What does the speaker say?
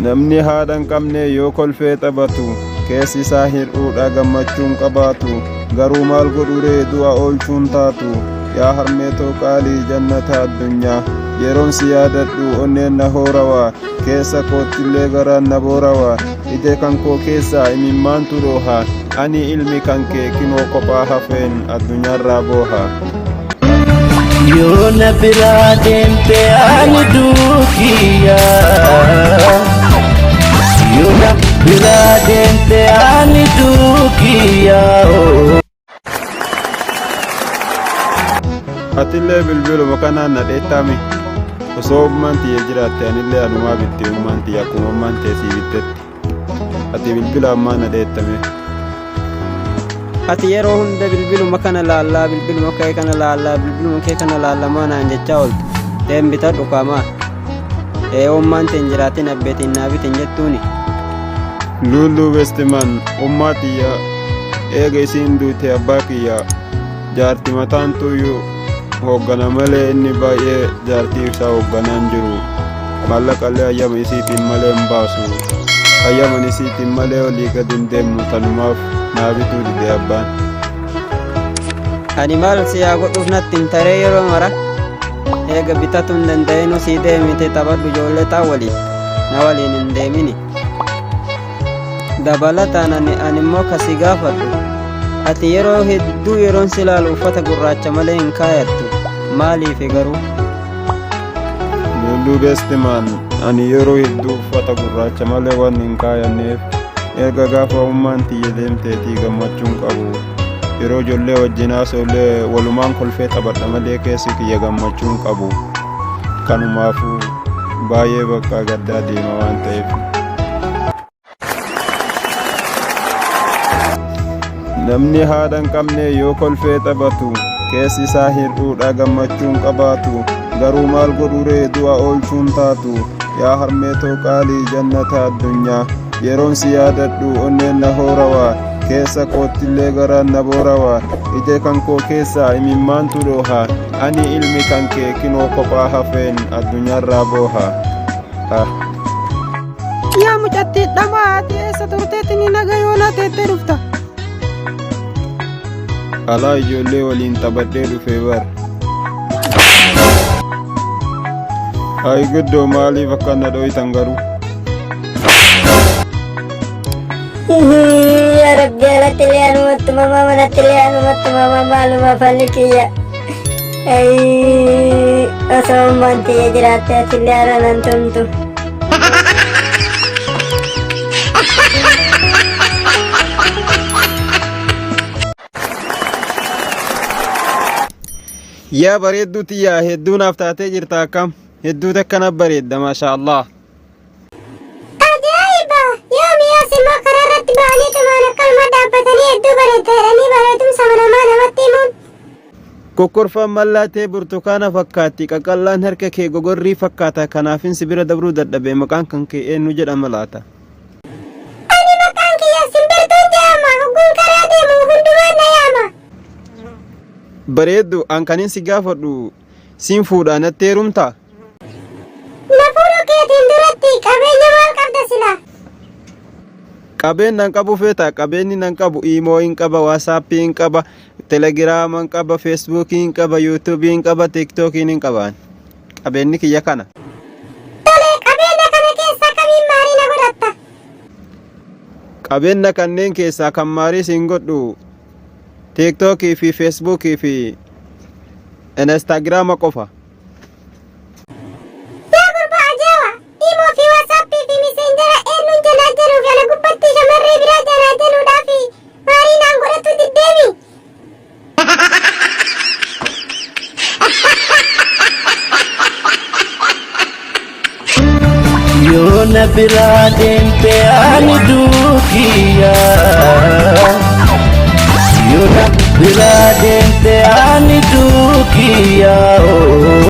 Namni haadha hin qabne yoo kolfee taphatu keessi isaa hir'uudha gammachuu hin qabaatu. Garuu maal godhuree du'a oolchuun taatu. Yaa harmee too qaalii jannata addunyaa, yeroon si yaadadhu onneen na hoorawa, keessa koottillee garaan na boorawa, ija kan koo keessaa imimmaantu dhooha, ani ilmi kan kee kinoo kophaa hafeen addunyaarraa booha. Yoo na biraa deemte ani duukiyya. Yoo na biraa deemte ani duukiyya. Atillee bilbiluma kanaan na dheettaame. Osoo ummaan tiyya jiraatte anillee anumaa bitte, ummaan tiyya akkuma ummaan tee sii bittetti. Ati bilbila ammaa na dheettame. Ati yeroo hunda bilbiluma kana laallaa, bilbiluma kee kana laallaa, bilbiluma kee kana laallamaa naan jechaa ooltu. Teen bitadhu kaamaa. Ee, ummaan teen jiraatin abbeetiin naa bitin jettuuni. Luulluu Bestiman, ummaa tiyya eega isiin duute abbaa kiyya jaarti mataan tuyyuu hooggana malee inni baay'ee jaartii isaa hoogganaan jiru. Maallaqallee hayyama isiitiin malee hin baasu. Hayyaman isiitiin malee olii gad hin deemu, tanumaaf naa bituu dide abbaan. Ani maal si haa godhuuf natti hin taree yeroo mara. Eega bitatu hin danda'inu sii deemite taphadhu ijoollee taa waliin. Na waliin hin deemini. Dabalataan ani immoo kasi gaafadhu. Ati yeroo hedduu yeroon si ilaalu uffata gurraacha malee hin kaayattu. Maaliifi garuu? Luulluu Bestiman, ani yeroo hedduu uffata gurraacha malee waan hin kaayanneef erga gaafa ummaan tiyya deemteetii gammachuun qabu. Yeroo ijoollee wajjin haasa'ullee walumaan kolfee taphadha malee keessi kiyya gammachuun qabu. Kanumaafuu baay'ee bakka gaddaa deema waan ta'eef. Namni haadha hin qabne yoo kolfee taphatu keessi isaa hir'uudha gammachuu hin qabaatu. Garuu maal godhuree du'a oolchuun taatu. Yaa harmee too qaalii jannata addunyaa, yeroon si yaadadhu onneen na hoorawa, keessa koottillee garaan na boorawa, ija kan koo keessaa imimmaantu dhooha, ani ilmi kan kee kinoo kophaa hafeen addunyaarraa booha. Ah. Yaa mucattii dhamaa, ati eessa turteetti ni naga yoonaa teettee dhufta? Alaa ijoollee waliin taphadhee dhufe bar. Ay guddoo, maaliif akka na dhoytan garuu? Yaa Rabbi, alatti illee anumatti mamaa, manatti illee anumatti mamaa, maaluma falli kiyya. Osoo ummaan tiyya jiraatte ati illee har'a nan tumtu. Yaa bareedduu tiyyaa, hedduu naaf taatee jirta, akkam hedduu takkana bareedda, maasha Allah. Ajaa'iba! Yoo mi'aas immoo karaa irratti ba'anii tumaan akkanuma dhaabbatanii hedduu bareedda jedhanii bareedumsa namaa namatti himuun. Kokkorfaan mallaatee burtukaana fakkaatti, qaqallaan harka kee gogorrii fakkaata, kanaafin si bira dabruu dadhabe. Maqaan kan kee eenyu jedhama laata? Ani maqaan kiyya Simbirtuun jedhama. Hogguun karaa deemu hundumaan na yaama. Bareeddu, an kanin si gaafadhu, siin fuudhaa, natti heerumtaa? Na fuudhuu keetiin duratti qabeenya maal qabda silaa? Qabeen nan qabu feeta? Qabeenyi nan qabu Imo hin qaba, WhatsAppii hin qaba, Telegiraama hin qaba, Feesbuukii hin qaba, Yuutuubii hin qaba, Tiiktookii hin qaba. Qabeenyi kiyya kana. Tole, qabeenya kana keessaa kamiin maarii na godhatta? Qabeenya kanneen keessaa kan maarii siin godhu Tiiktookii fi Feesbuukii fi Instaagiraama qofa. Yaa gurbaa ajaa'iba! Imo fi WhatsAppii fi Messenjera eenyuun janaa jedhuu fi ana gubbatti shamarree biraa janaa jedhuudhaa fi maarii naan godhatu diddeemi. Yoo na biraa deemte ani duukiyya. Yoo na biraa deemte ani duukiyya.